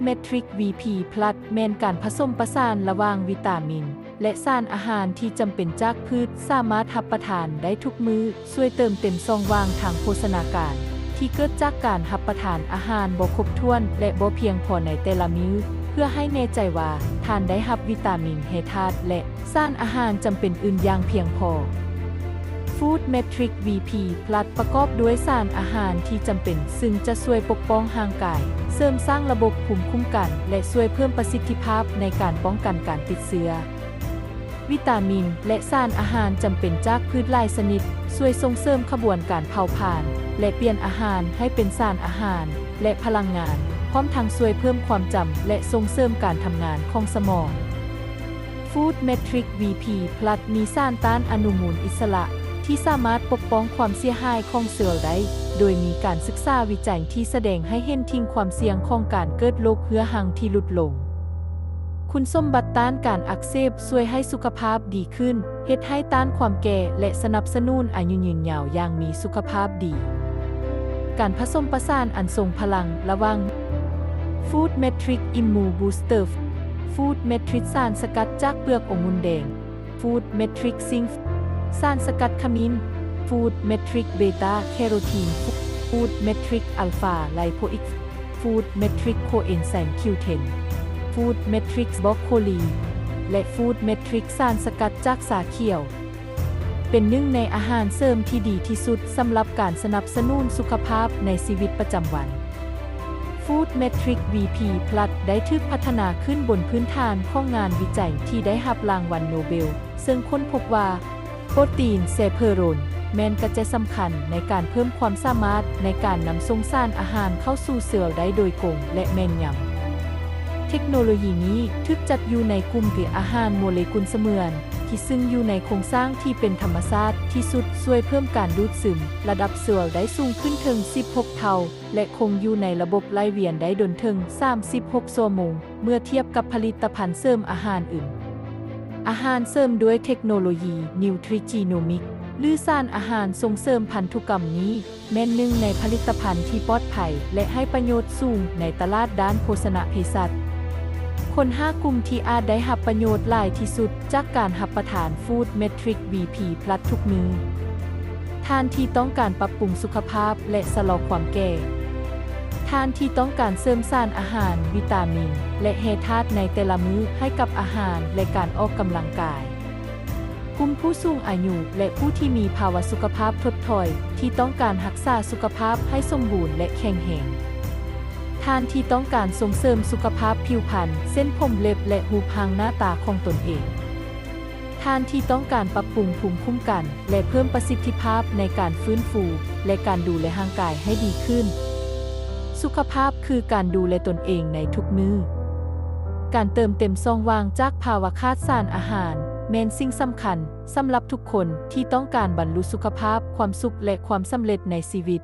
Matrix วี พี พลัส ແມ່ນການປະສົມປະສານລະຫວ່າງວິຕາມິນ ແລະ ສານອາຫານທີ່ຈຳເປັນຈາກພືດ ສາມາດຮັບປະທານໄດ້ທຸກມື້, ຊ່ວຍເຕີມເຕັມຊ່ອງວ່າງທາງໂພຊະນາການ ທີ່ເກີດຈາກການຮັບປະທານອາຫານບໍ່ຄົບຖ້ວນ ແລະ ບໍ່ພຽງພໍໃນແຕ່ລະມື້, ເພື່ອໃຫ້ແນ່ໃຈວ່າທ່ານໄດ້ຮັບວິຕາມິນ, ແຮ່ທາດ ແລະ ສານອາຫານຈຳເປັນອື່ນຢ່າງພຽງພໍ. Food Matrix วี พี ພລັສ ປະກອບດ້ວຍສານອາຫານທີ່ຈຳເປັນ ຊຶ່ງຈະຊ່ວຍປົກປ້ອງຮ່າງກາຍ, ເສີມສ້າງລະບົບພູມຄຸ້ມກັນ ແລະ ຊ່ວຍເພີ່ມປະສິດທິພາບໃນການປ້ອງກັນການຕິດເຊື້ອ. ວິຕາມິນ ແລະ ສານອາຫານຈຳເປັນຈາກພືດຫຼາຍຊະນິດ ຊ່ວຍສົ່ງເສີມຂະບວນການເຜົາຜານ ແລະ ປ່ຽນອາຫານໃຫ້ເປັນສານອາຫານ ແລະ ພະລັງງານ, ພ້ອມທັງຊ່ວຍເພີ່ມຄວາມຈຳ ແລະ ສົ່ງເສີມການທຳງານຂອງສະໝອງ. Food Matrix วี พี ພລັສ ມີສານຕ້ານອະນຸມູນອິດສະຫຼະ ທີ່ສາມາດປົກປ້ອງຄວາມເສຍຫາຍຂອງເຊວໄດ້, ໂດຍມີການສຶກສາວິໄຈທີ່ສະແດງໃຫ້ເຫັນເຖິງຄວາມສ່ຽງຂອງການເກີດໂລກເຮື້ອຮັງທີ່ຫຼຸດລົງ. ຄຸນສົມບັດຕ້ານການອັກເສບ, ຊ່ວຍໃຫ້ສຸຂະພາບດີຂຶ້ນ, ເຮັດໃຫ້ຕ້ານຄວາມແກ່ ແລະ ສະໜັບສະໜູນອາຍຸຍືນຍາວຢ່າງມີສຸຂະພາບດີ. ການປະສົມປະສານອັນຊົງພະລັງລະຫວ່າງ Food Matrix Immu Booster, Food Matrix ສານສະກັດຈາກເປືອກອົງງຸ່ນແດງ, Food Matrix Zinc, ສານສະກັດຂະມິນ, Food Matrix Beta Carotene, Food Matrix Alpha Lipoic, Food Matrix Coenzyme ຄິວ ເທັນ, Food Matrix Broccoli ແລະ Food Matrix ສານສະກັດຈາກຊາຂຽວ. ເປັນໜຶ່ງໃນອາຫານເສີມທີ່ດີທີ່ສຸດສຳລັບການສະໜັບສະໜູນສຸຂະພາບໃນຊີວິດປະຈຳວັນ. Food Matrix ວີ ພີ ພລັສ ໄດ້ຖືກພັດທະນາຂຶ້ນບົນພື້ນຖານຂອງງານວິໄຈທີ່ໄດ້ຮັບລາງວັນໂນເບລ, ເຊິ່ງຄົ້ນພົບວ່າໂປຣຕີນແຊເພີໂຣນແມ່ນກະແຈສຳຄັນໃນການເພີ່ມຄວາມສາມາດໃນການນຳສົ່ງສານອາຫານເຂົ້າສູ່ເຊວໄດ້ໂດຍກົງ ແລະ ແມ່ນຍຳ. ເທັກໂນໂລຢີນີ້ຖືກຈັດຢູ່ໃນກຸ່ມເກອາຫານໂມເລກຸນສະເໝືອນ ທີ່ຊຶ່ງຢູ່ໃນໂຄງສ້າງທີ່ເປັນທຳມະຊາດທີ່ສຸດ, ຊ່ວຍເພີ່ມການດູດຊຶມ, ລະດັບເຊວໄດ້ສູງຂຶ້ນເຖິງສິບຫົກເທົ່າ ແລະ ຄົງຢູ່ໃນລະບົບໄຫຼວຽນໄດ້ດົນເຖິງສາມສິບຫົກຊົ່ວໂມງ ເມື່ອທຽບກັບຜະລິດຕະພັນເສີມອາຫານອື່ນ. ອາຫານເສີມດ້ວຍເທັກໂນໂລຢີນິວທຣິຈີໂນມິກ ຫຼື ສານອາຫານສົ່ງເສີມພັນທຸກຳນີ້ ແມ່ນໜຶ່ງໃນຜະລິດຕະພັນທີ່ປອດໄພ ແລະ ໃຫ້ປະໂຫຍດສູງໃນຕະຫຼາດດ້ານໂພຊະນະເພສັດ. ຄົນຫ້າກຸ່ມທີ່ອາດໄດ້ຮັບປະໂຫຍດຫຼາຍທີ່ສຸດຈາກການຮັບປະທານ Food Matrix ວີ ພີ ພລັສ ທຸກມື້. ທ່ານທີ່ຕ້ອງການປັບປຸງສຸຂະພາບ ແລະ ຊະລໍຄວາມແກ່. ທ່ານທີ່ຕ້ອງການເສີມສານອາຫານ, ວິຕາມິນ ແລະ ແຮ່ທາດໃນແຕ່ລະມື້ໃຫ້ກັບອາຫານ ແລະ ການອອກກຳລັງກາຍ. ກຸ່ມຜູ້ສູງອາຍຸ ແລະ ຜູ້ທີ່ມີພາວະສຸຂະພາບຖົດຖອຍ ທີ່ຕ້ອງການຮັກສາສຸຂະພາບໃຫ້ສົມບູນ ແລະ ແຂງແຮງ. ທ່ານທີ່ຕ້ອງການສົ່ງເສີມສຸຂະພາບຜິວພັນ, ເສັ້ນຜົມ, ເລັບ ແລະ ຮູບຮ່າງໜ້າຕາຂອງຕົນເອງ. ທ່ານທີ່ຕ້ອງການປັບປຸງພູມຄຸ້ມກັນ ແລະ ເພີ່ມປະສິດທິພາບໃນການຟື້ນຟູ ແລະ ການດູແລຮ່າງກາຍໃຫ້ດີຂຶ້ນ. ສຸຂະພາບຄືການດູແລຕົນເອງໃນທຸກມື້. ການເຕີມເຕັມຊ່ອງວ່າງຈາກພາວະຂາດສານອາຫານ ແມ່ນສິ່ງສຳຄັນສຳລັບທຸກຄົນທີ່ຕ້ອງການບັນລຸສຸຂະພາບ, ຄວາມສຸກ ແລະ ຄວາມສຳເລັດໃນຊີວິດ.